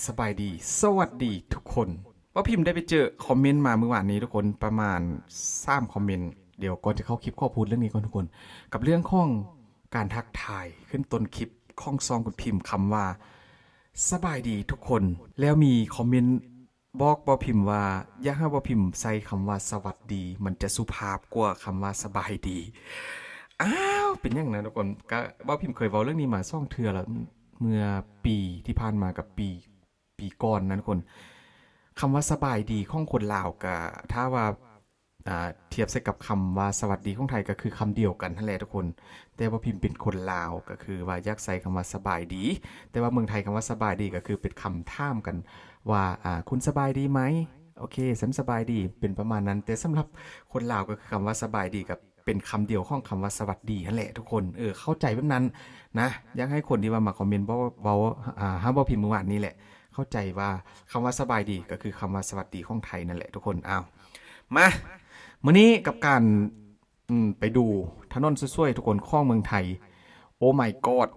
ສະບາຍດີ ສະຫວັດດີທຸກຄົນ. ບ່າວພິມໄດ້ໄປເຈີຄອມເມັນມາມື້ວານນີ້ທຸກຄົນ ປະມານສາມຄອມເມັນ. ດຽວກ່ອນຈະເຂົ້າຄລິບ ຂໍພູດເລື່ອງນີ້ກ່ອນທຸກຄົນ ກັບເລື່ອງຂອງການທັກທາຍຂຶ້ນຕົ້ນຄລິບຂອງຊ່ອງຄຸນພິມ ຄຳວ່າ ສະບາຍດີທຸກຄົນ. ແລ້ວມີຄອມເມັນ ບອກບ່າວພິມວ່າ ຢາກໃຫ້ບ່າວພິມໃສ່ຄຳວ່າ ສະຫວັດດີ ມັນຈະສຸພາບກວ່າຄຳວ່າ ສະບາຍດີ. ອ້າວ ເປັນຫຍັງນະທຸກຄົນ? ກະບ່າວພິມເຄີຍເວົ້າເລື່ອງນີ້ມາສອງເທື່ອແລ້ວ ເມື່ອປີທີ່ຜ່ານມາກັບປີ ປີກ່ອນນະທຸກຄົນ. ຄຳວ່າ ສະບາຍດີ ຂອງຄົນລາວ ກະຖ້າວ່າ ອ່າ ທຽບໃສ່ກັບຄຳວ່າ ສະຫວັດດີ ຂອງໄທ ກະຄືຄຳດຽວກັນຫັ້ນແຫຼະທຸກຄົນ. ແຕ່ວ່າພິມເປັນຄົນລາວ ກະຄືວ່າຢາກໃຊ້ຄຳວ່າ ສະບາຍດີ. ແຕ່ວ່າເມືອງໄທ ຄຳວ່າ ສະບາຍດີ ກະຄືເປັນຄຳຖາມກັນວ່າ ອ່າ ຄຸນສະບາຍດີໄໝ? ໂອເຄ ສັນສະບາຍດີ ເປັນປະມານນັ້ນ. ແຕ່ສຳລັບຄົນລາວ ກະຄືຄຳວ່າ ສະບາຍດີ ກະເປັນຄຳດຽວຂອງຄຳວ່າ ສະຫວັດດີ ຫັ້ນແຫຼະທຸກຄົນ. ເອີ ເຂົ້າໃຈແບບນັ້ນນະ. ຢາກໃຫ້ຄົນທີ່ວ່າມາຄອມເມັນເວົ້າ ເວົ້າ ອ່າ ຫາບ່າວພິມມື້ວານນີ້ແຫຼະ ເຂົ້າໃຈວ່າຄຳວ່າ ສະບາຍດີ ກະຄືຄຳວ່າ ສະຫວັດດີ ຂອງໄທນັ້ນແຫຼະທຸກຄົນ. ອ້າວ ມາ ມື້ນີ້ກັບການ ອືມ ໄປດູຖະໜົນສວຍໆ ທຸກຄົນ ຂອງເມືອງໄທ. ໂອມາຍກອດ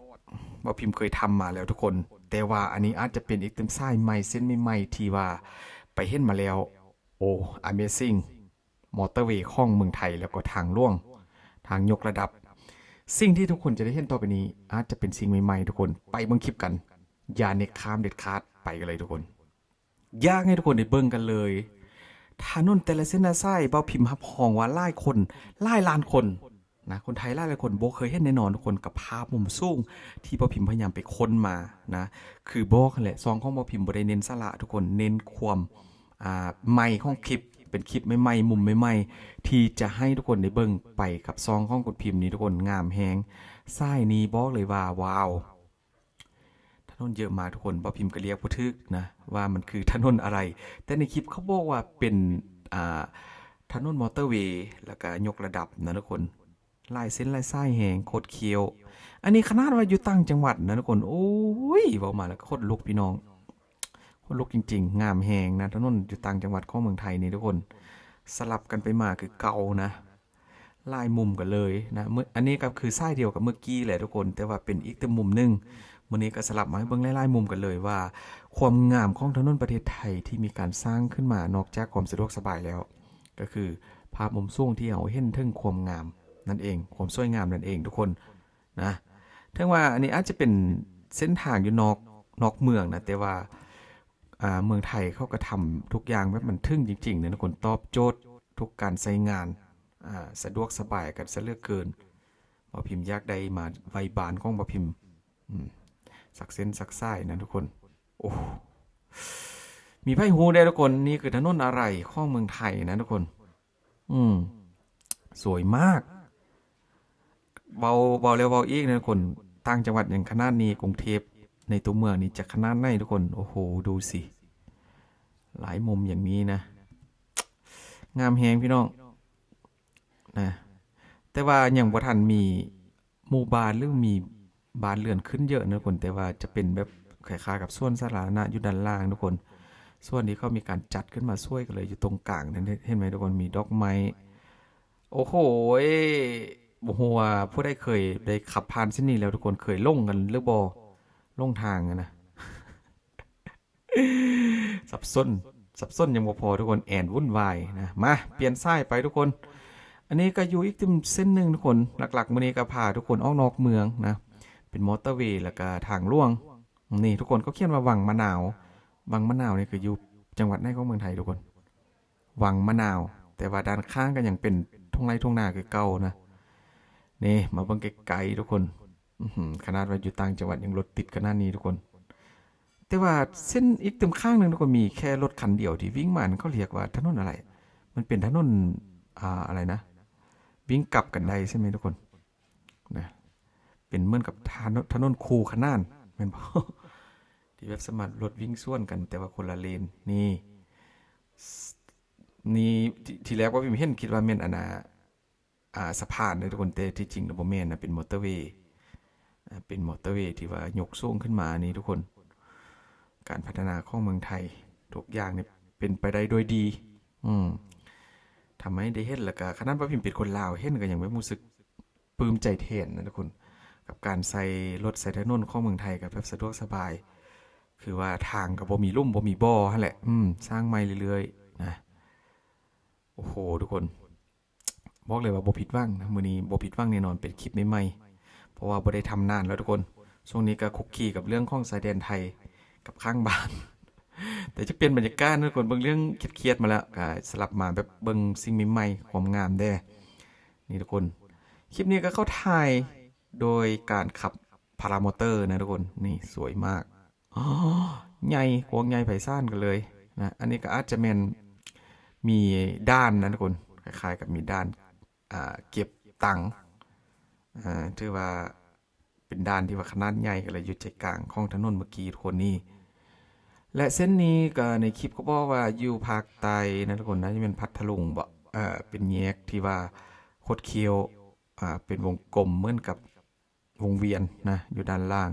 ບ່າວພິມເຄີຍທຳມາແລ້ວທຸກຄົນ. ແຕ່ວ່າອັນນີ້ອາດຈະເປັນອີກຕື່ມສາຍໃໝ່ ເສັ້ນໃໝ່ໆ ທີ່ວ່າໄປເຫັນມາແລ້ວ. ໂອ ອາເມຊິງ ມໍເຕີເວຂອງເມືອງໄທ ແລ້ວກໍທາງຫຼວງ ທາງຍົກລະດັບ. ສິ່ງທີ່ທຸກຄົນຈະໄດ້ເຫັນຕໍ່ໄປນີ້ ອາດຈະເປັນສິ່ງໃໝ່ໆ ທຸກຄົນ. ໄປເບິ່ງຄລິບກັນ ຢ່າເນັກຂ້າມເດັດຂາດ. ໄປກັນເລີຍທຸກຄົນ. ຢາກໃຫ້ທຸກຄົນໄດ້ເບິ່ງກັນເລີຍ ຖະໜົນແຕ່ລະເສັ້ນລະສາຍ. ບ່າວພິມຮັບຮອງວ່າຫຼາຍຄົນ ຫຼາຍລ້ານຄົນນະ ຄົນໄທຫຼາຍໆຄົນບໍ່ເຄີຍເຫັນແນ່ນອນທຸກຄົນ ກັບພາບມຸມສູງທີ່ບ່າວພິມພະຍາຍາມໄປຄົ້ນມານະ. ຄືບອກຫັ້ນແຫຼະ ຊ່ອງຂອງບ່າວພິມບໍ່ໄດ້ເນັ້ນສາລະທຸກຄົນ ເນັ້ນຄວາມ ອ່າ ໃໝ່ຂອງຄລິບ ເປັນຄລິບໃໝ່ໆ ມຸມໃໝ່ໆ ທີ່ຈະໃຫ້ທຸກຄົນໄດ້ເບິ່ງໄປກັບຊ່ອງຂອງຄຸນພິມນີ້ທຸກຄົນ. ງາມແຮງ ສາຍນີ້ບອກເລີຍວ່າ ວ້າວ ຖະໜົນເຍອະມາກທຸກຄົນ. ບ່າວພິມກະລຽກບໍ່ຖືກນະວ່າມັນຄືຖະໜົນອະໄລ ແຕ່ໃນຄລິບເຂົາບອກວ່າເປັນ ອ່າ ຖະໜົນມໍເຕີເວ ແລ້ວກະຍົກລະດັບນະທຸກຄົນ. ຫຼາຍເສັ້ນຫຼາຍສາຍແຮງ ໂຄດຂ້ຽວ. ອັນນີ້ຂະໜາດວ່າຢູ່ຕ່າງຈັງຫວັດນະທຸກຄົນ. ໂອ້ຍ ເວົ້າມາແລ້ວກໍຂົນລຸກພີ່ນ້ອງ ຂົນລຸກຈິງໆ. ງາມແຮງນະ ຖະໜົນຢູ່ຕ່າງຈັງຫວັດຂອງເມືອງໄທນີ້ທຸກຄົນ. ສະຫຼັບກັນໄປມາຄືເກົ່ານະ ຫຼາຍມຸມກັນເລີຍນະ. ເມື່ອ ອັນນີ້ກໍຄືສາຍດຽວກັບເມື່ອກີ້ແຫຼະທຸກຄົນ ແຕ່ວ່າເປັນອີກແຕ່ມຸມໜຶ່ງ. ມື້ນີ້ກໍສະຫຼັບມາໃຫ້ເບິ່ງຫຼາຍໆມຸມກັນເລີຍວ່າ ຄວາມງາມຂອງຖະໜົນປະເທດໄທທີ່ມີການສ້າງຂຶ້ນມາ ນອກຈາກຄວາມສະດວກສະບາຍແລ້ວ ກໍຄືພາບມຸມສູງທີ່ເຮົາເຫັນເຖິງຄວາມງາມນັ້ນເອງ ຄວາມສວຍງາມນັ້ນເອງທຸກຄົນນະ. ເຖິງວ່າອັນນີ້ອາດຈະເປັນເສັ້ນທາງຢູ່ນອກ ນອກເມືອງນະ ແຕ່ວ່າ ອ່າ ເມືອງໄທເຂົາກໍທຳທຸກຢ່າງແບບມັນເຖິງຈິງໆນະທຸກຄົນ. ຕອບໂຈດທຸກການໃຊ້ງານ ອ່າ ສະດວກສະບາຍກັນຊະເຫຼືອເກີນ. ບ່າວພິມຢາກໄດ້ມາໄວ້ບ້ານຂອງບ່າວພິມ ອືມ ສັກເສັ້ນສັກສາຍນະທຸກຄົນ. ໂອ້ ມີໃຜຮູ້ແດ່ທຸກຄົນ ນີ້ຄືຖະໜົນອາໄລຂອງເມືອງໄທນະທຸກຄົນ. ອືມ ສວຍມາກ. ເວົ້າ ເວົ້າແລ້ວເວົ້າອີກນະທຸກຄົນ ຕ່າງຈັງຫວັດຍັງຂະໜາດນີ້ ກຸງເທບໃນຕົວເມືອງນີ້ຈະຂະໜາດໃດທຸກຄົນ. ໂອ້ໂຫ ດູຊິ ຫຼາຍມຸມຢ່າງນີ້ນະ ງາມແຮງພີ່ນ້ອງນະ. ແຕ່ວ່າຍັງບໍ່ທັນມີ ໝູ່ບ້ານ ຫຼື ມີບ້ານເຮືອນຂຶ້ນເຍອະນະທຸກຄົນ ແຕ່ວ່າຈະເປັນແບບຄ້າຍໆກັບສວນສາທາລະນະຢູ່ດ້ານລ່າງທຸກຄົນ. ສວນທີ່ເຂົາມີການຈັດຂຶ້ນມາສວຍກັນເລີຍ ຢູ່ຕົງກາງນັ້ນ ເຫັນ ເຫັນໄໝທຸກຄົນ? ມີດອກໄມ້. ໂອ້ໂຫ ບໍ່ຮູ້ວ່າຜູ້ໃດເຄີຍໄດ້ຂັບຜ່ານເສັ້ນນີ້ແລ້ວທຸກຄົນ ເຄີຍຫຼົງກັນຫຼືບໍ່? ຫຼົງທາງຫັ້ນນະ. ສັບສົນ ສັບສົນຍັງບໍ່ພໍທຸກຄົນ ແອນວຸ້ນວາຍນະ. ມາ ປ່ຽນສາຍໄປທຸກຄົນ. ອັນນີ້ກໍຢູ່ອີກຕື່ມເສັ້ນໜຶ່ງທຸກຄົນ. ຫຼັກໆມື້ນີ້ກໍພາທຸກຄົນອອກນອກເມືອງນະ ເປັນມໍເຕີເວ ແລ້ວກໍທາງຫຼວງ. ນີ້ທຸກຄົນ ເຂົາຂຽນວ່າວັງມະນາວ. ວັງມະນາວນີ້ຄືຢູ່ຈັງຫວັດໃດຂອງເມືອງໄທທຸກຄົນ? ວັງມະນາວ ແຕ່ວ່າດ້ານຂ້າງກໍຍັງເປັນທົ່ງໄຮ່ທົ່ງນາຄືເກົ່ານະ. ນີ້ ມາເບິ່ງໃກ້ໆທຸກຄົນ. ອືຫື ຂະໜາດວ່າຢູ່ຕ່າງຈັງຫວັດຍັງລົດຕິດຂະໜາດນີ້ທຸກຄົນ. ແຕ່ວ່າເສັ້ນອີກຕື່ມຂ້າງໜຶ່ງກໍມີແຄ່ລົດຄັນດຽວທີ່ວິ່ງມາ ເຂົາຮຽກວ່າຖະໜົນອະໄລ? ມັນເປັນຖະໜົນ ອ່າ ອະໄລນະ ວິ່ງກັບກັນໄດ້ໃຊ່ໄໝທຸກຄົນ? ນະ ເປັນເໝືອນກັບຖະໜົນ ຖະໜົນຄູ່ຂະໜານແມ່ນບໍ່? ທີ່ແບບສາມາດລົດວິ່ງສວນກັນ ແຕ່ວ່າຄົນລະເລນ. ນີ້ ນີ້ ທີ ທີແລກວ່າພິມເຫັນ ຄິດວ່າແມ່ນອັນນ່າ ອ່າ ສະພານເດີທຸກຄົນ ແຕ່ທີ່ຈິງແລ້ວບໍ່ແມ່ນນະ ເປັນມໍເຕີເວ ອ່າ ເປັນມໍເຕີເວທີ່ວ່າຍົກສູງຂຶ້ນມານີ້ທຸກຄົນ. ການພັດທະນາຂອງເມືອງໄທ ທຸກຢ່າງນີ້ເປັນໄປໄດ້ດ້ວຍດີ. ອືມ ທຳໃຫ້ໄດ້ເຫັນ ແລ້ວກະຂະໜາດວ່າພິມເປັນຄົນລາວ ເຫັນກໍຍັງແບບຮູ້ສຶກ ປຶ້ມໃຈແທນນະທຸກຄົນ ກັບການໃຊ້ລົດໃຊ້ຖະໜົນຂອງເມືອງໄທ ກໍແບບສະດວກສະບາຍ. ຄືວ່າທາງກໍບໍ່ມີຫຼຸມບໍ່ມີບໍ່ຫັ້ນແຫຼະ ອືມ ສ້າງໃໝ່ເລື້ອຍໆນະ. ໂອ້ໂຫ ທຸກຄົນ ບອກເລີຍວ່າບໍ່ຜິດຫວັງນະ ມື້ນີ້ບໍ່ຜິດຫວັງແນ່ນອນ ເປັນຄລິບໃໝ່ໆ ເພາະວ່າບໍ່ໄດ້ທຳນານແລ້ວທຸກຄົນ. ຊ່ວງນີ້ກໍຄຸກຄີກັບເລື່ອງຂອງຊາຍແດນໄທກັບຂ້າງບ້ານ ແຕ່ຈະປ່ຽນບັນຍາກາດນະທຸກຄົນ ເບິ່ງເລື່ອງຄຽດໆມາແລ້ວ ກໍສະຫຼັບມາແບບເບິ່ງສິ່ງໃໝ່ໆ ຄວາມງາມແດ່. ນີ້ທຸກຄົນ ຄລິບນີ້ກໍເຂົາຖ່າຍໂດຍການຂັບພາຣາມໍເຕີນະທຸກຄົນ. ນີ້ສວຍມາກ ໃຫຍ່ ກວ້າງໃຫຍ່ໄພສານກັນເລີຍນະ. ອັນນີ້ກໍອາດຈະແມ່ນມີດ່ານນະທຸກຄົນ ຄ້າຍໆກັບມີດ່ານ ອ່າ ເກັບຕັງ ອ່າ ຖືວ່າເປັນດ່ານທີ່ວ່າຂະໜາດໃຫຍ່ກັນເລີຍ ຢູ່ໃຈກາງຂອງຖະໜົນເມື່ອກີ້ທຸກຄົນນີ້. ແລະເສັ້ນນີ້ກໍໃນຄລິບເຂົາບອກວ່າຢູ່ພາກໃຕ້ນະທຸກຄົນ ໜ້າຈະແມ່ນພັດທະລຸງບໍ ເອີ ເປັນແຍກທີ່ວ່າຄົດຂຽວ ອ່າ ເປັນວົງກົມເໝືອນກັບ ວົງວຽນນະ ຢູ່ດ້ານລ່າງ.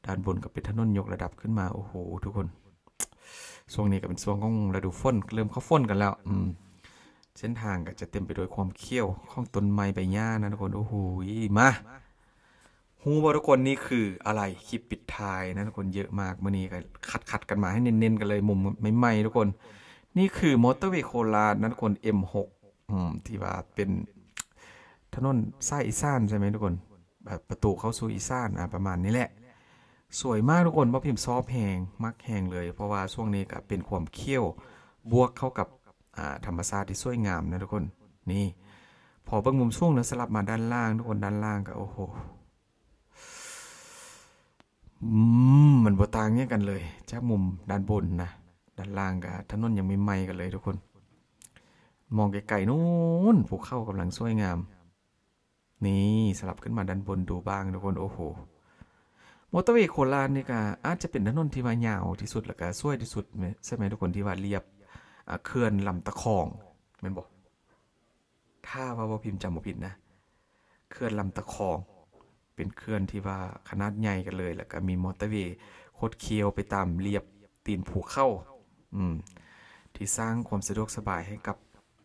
ດ້ານບົນກໍເປັນຖະໜົນຍົກລະດັບຂຶ້ນມາ. ໂອ້ໂຫ ທຸກຄົນ ຊ່ວງນີ້ກໍເປັນຊ່ວງຂອງລະດູຝົນ ເລີ່ມເຂົ້າຝົນກັນແລ້ວ. ອືມ ເສັ້ນທາງກໍຈະເຕັມໄປດ້ວຍຄວາມຂຽວຂອງຕົ້ນໄມ້ໃບຫຍ້ານະທຸກຄົນ. ໂອ້ໂຫ ມາ ຮູ້ບໍ່ທຸກຄົນ ນີ້ຄືອະໄລ? ຄລິບປິດທ້າຍນະທຸກຄົນ ເຍອະມາກ. ມື້ນີ້ກໍຄັດໆກັນມາໃຫ້ເນັ້ນໆກັນເລີຍ ມຸມໃໝ່ໆທຸກຄົນ. ນີ້ຄືມໍເຕີເວໂຄລາດນະທຸກຄົນ ເອັມຫົກ ອືມ ທີ່ວ່າເປັນຖະໜົນສາຍອີສານໃຊ່ໄໝທຸກຄົນ? ແບບປະຕູເຂົ້າສູ່ອີສານ ອາ ປະມານນີ້ແຫຼະ. ສວຍມາກທຸກຄົນ ບ່າວພິມຊອບແຮງ ມັກແຮງເລີຍ ເພາະວ່າຊ່ວງນີ້ກໍເປັນຄວາມຂຽວບວກເຂົ້າກັບ ອ່າ ທຳມະຊາດທີ່ສວຍງາມນະທຸກຄົນ. ນີ້ ພໍເບິ່ງມຸມສູງແລ້ວ ສະຫຼັບມາດ້ານລ່າງທຸກຄົນ ດ້ານລ່າງກໍ ໂອ້ໂຫ ອືມ ມັນບໍ່ຕ່າງຫຍັງກັນເລີຍຈາກມຸມດ້ານບົນນະ. ດ້ານລ່າງກໍຖະໜົນຍັງໃໝ່ໆກັນເລີຍທຸກຄົນ. ມອງໄກໆ ນູ້ນ ພູເຂົາກຳລັງສວຍງາມ. ນີ້ ສະຫຼັບຂຶ້ນມາດ້ານບົນດູບ້າງທຸກຄົນ. ໂອ້ໂຫ ມໍເຕີເວໂຄລາດນີ້ກໍອາດຈະເປັນຖະໜົນທີ່ວ່າຍາວທີ່ສຸດ ແລ້ວກໍສວຍທີ່ສຸດ ແມ່ນ ໃຊ່ໄໝທຸກຄົນ? ທີ່ວ່າລຽບ ອ່າ ເຂື່ອນລຳຕະຄອງ ແມ່ນບໍ່? ຖ້າວ່າບໍ່ພິມຈຳບໍ່ຜິດນະ ເຂື່ອນລຳຕະຄອງ ເປັນເຂື່ອນທີ່ວ່າຂະໜາດໃຫຍ່ກັນເລີຍ ແລ້ວກໍມີມໍເຕີເວຄົດຂຽວໄປຕາມລຽບຕີນພູເຂົາ ອືມ ທີ່ສ້າງຄວາມສະດວກສະບາຍໃຫ້ກັບ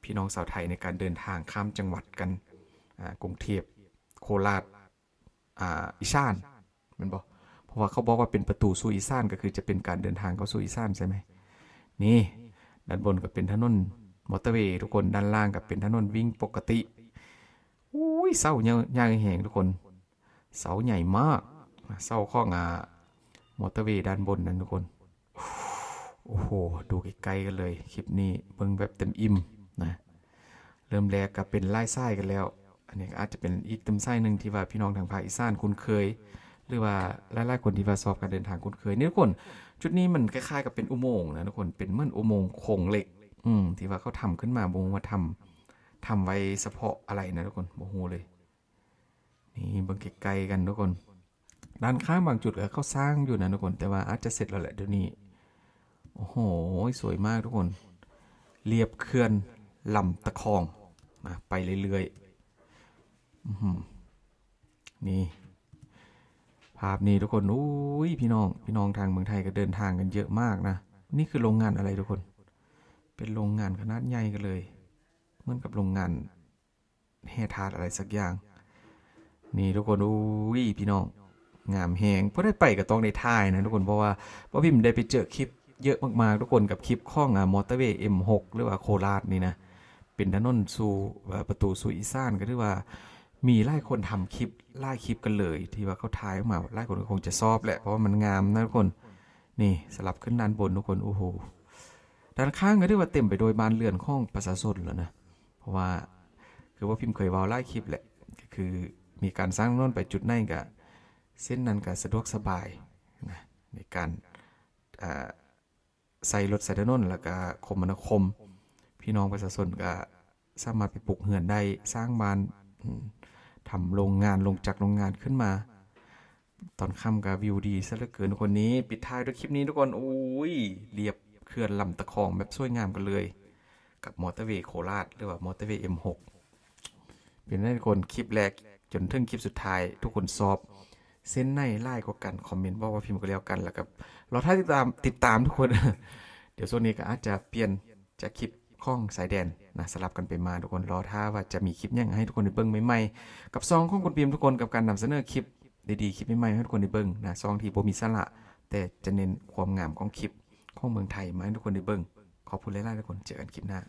ພີ່ນ້ອງຊາວໄທໃນການເດີນທາງຂ້າມຈັງຫວັດກັນ ອ່າ ກຸງເທບ ໂຄລາດ ອ່າ ອີສານ ແມ່ນບໍ່? ເພາະວ່າເຂົາບອກວ່າເປັນປະຕູສູ່ອີສານ ກໍຄືຈະເປັນການເດີນທາງເຂົ້າສູ່ອີສານໃຊ່ໄໝ? ນີ້ ດ້ານບົນກໍເປັນຖະໜົນມໍເຕີເວທຸກຄົນ ດ້ານລ່າງກໍເປັນຖະໜົນວິ່ງປົກກະຕິ. ໂອ້ຍ ເສົາໃຫຍ່ ໃຫຍ່ແຮງທຸກຄົນ ເສົາໃຫຍ່ມາກ ເສົາຂອງ ອ່າ ມໍເຕີເວດ້ານບົນນັ້ນທຸກຄົນ. ໂອ້ໂຫ ດູໃກ້ໆກັນເລີຍ ຄລິບນີ້ເບິ່ງແບບເຕັມອີ່ມນະ. ເລີ່ມແລກກໍເປັນຫຼາຍສາຍກັນແລ້ວ ອັນນີ້ກໍອາດຈະເປັນອີກເຕັມສາຍໜຶ່ງທີ່ວ່າພີ່ນ້ອງທາງພາກອີສານຄຸ້ນເຄີຍ ຫຼືວ່າຫຼາຍໆຄົນທີ່ວ່າຊອບການເດີນທາງຄຸ້ນເຄີຍ. ນີ້ທຸກຄົນ ຈຸດນີ້ມັນຄ້າຍໆກັບເປັນອຸໂມງນະທຸກຄົນ ເປັນເໝືອນອຸໂມງໂຄງເຫຼັກ ອືມ ທີ່ວ່າເຂົາທຳຂຶ້ນມາ ບໍ່ຮູ້ວ່າທຳ ທຳໄວ້ສະເພາະອະໄລນະທຸກຄົນ ບໍ່ຮູ້ເລີຍ. ນີ້ເບິ່ງໃກ້ໆກັນທຸກຄົນ ດ້ານຂ້າງບາງຈຸດກໍເຂົາສ້າງຢູ່ນະທຸກຄົນ ແຕ່ວ່າອາດຈະເສັດແລ້ວແຫຼະດຽວນີ້. ໂອ້ໂຫ ສວຍມາກທຸກຄົນ ລຽບເຂື່ອນລຳຕະຄອງນະ ໄປເລື້ອຍໆ. ອື ນີ້ ພາບນີ້ທຸກຄົນ ໂອ້ຍ ພີ່ນ້ອງ ພີ່ນ້ອງທາງເມືອງໄທກໍເດີນທາງກັນເຍອະມາກນະ. ນີ້ຄືໂລງງານອະໄລທຸກຄົນ? ເປັນໂລງງານຂະໜາດໃຫຍ່ກັນເລີຍ ເໝືອນກັບໂລງງານ ແຮ່ທາດອະໄລສັກຢ່າງ. ນີ້ທຸກຄົນ ໂອ້ຍ ພີ່ນ້ອງ ງາມແຮງ. ຜູ້ໃດໄປກໍຕ້ອງໄດ້ຖ່າຍນະທຸກຄົນ ເພາະວ່າບ່າວພິມໄດ້ໄປເຈີຄລິບເຍອະມາກໆ ທຸກຄົນ ກັບຄລິບຂອງ ອ່າ ມໍເຕີເວເອັມຫົກ ຫຼືວ່າໂຄລາດນີ້ນະ ເປັນຖະໜົນສູ່ ເອີ ປະຕູສູ່ອີສານ ກໍຖືວ່າມີຫຼາຍຄົນທຳຄລິບຫຼາຍຄລິບກັນເລີຍ ທີ່ວ່າເຂົາຖ່າຍອອກມາ ຫຼາຍຄົນກໍຄົງຈະຊອບແຫຼະ ເພາະວ່າມັນງາມນະທຸກຄົນ. ນີ້ ສະຫຼັບຂຶ້ນດ້ານບົນທຸກຄົນ ໂອ້ໂຫ ດ້ານຂ້າງກໍຖືວ່າເຕັມໄປດ້ວຍບ້ານເຮືອນຂອງປະຊາຊົນແລ້ວນະ. ເພາະວ່າຄືບ່າວພິມເຄີຍເວົ້າຫຼາຍຄລິບແຫຼະ ກໍຄືມີການສ້າງຖະໜົນໄປຈຸດໃດກໍ ເສັ້ນນັ້ນກໍສະດວກສະບາຍນະ ໃນການ ເອີ ໃຊ້ລົດໃຊ້ຖະໜົນ ແລ້ວກໍຄົມມະນາຄົມ ພີ່ນ້ອງປະຊາຊົນກໍສາມາດໄປປຸກເຮືອນໄດ້ ສ້າງບ້ານ ອືມ ທຳໂລງງານ ໂລງຈັກໂລງງານຂຶ້ນມາ. ຕອນຄ່ຳກໍວິວດີຊະເຫຼືອເກີນທຸກຄົນ. ນີ້ປິດທ້າຍດ້ວຍຄລິບນີ້ທຸກຄົນ ໂອ້ຍ ລຽບເຂື່ອນລຳຕະຄອງແບບສວຍງາມກັນເລີຍ ກັບມໍເຕີເວໂຄລາດ ຫຼືວ່າມໍເຕີເວເອັມຫົກ. ເປັນໄງທຸກຄົນ ຄລິບແລກຈົນເຖິງຄລິບສຸດທ້າຍ ທຸກຄົນຊອບເສັ້ນໃດຫຼາຍກວ່າກັນ ຄອມເມັນບອກບ່າວພິມກໍແລ້ວກັນ ແລ້ວກໍລໍຖ້າຕິດຕາມ ຕິດຕາມທຸກຄົນ. ດຽວຊ່ວງນີ້ກໍອາດຈະປ່ຽນຈາກຄລິບຂອງຊາຍແດນນະ ສະຫຼັບກັນໄປມາທຸກຄົນ. ລໍຖ້າວ່າຈະມີຄລິບຫຍັງໃຫ້ທຸກຄົນໄດ້ເບິ່ງໃໝ່ໆ ກັບຊ່ອງຂອງຄຸນພິມທຸກຄົນ ກັບການນຳສະເໜີຄລິບ ດີໆ ຄລິບໃໝ່ໆ ໃຫ້ທຸກຄົນໄດ້ເບິ່ງນະ. ຊ່ອງທີ່ບໍ່ມີສາລະ ແຕ່ຈະເນັ້ນຄວາມງາມຂອງຄລິບຂອງເມືອງໄທມາໃຫ້ທຸກຄົນໄດ້ເບິ່ງ. ຂອບຄຸນຫຼາຍໆ ທຸກຄົນ, ເຈີກັນຄລິບໜ້າ.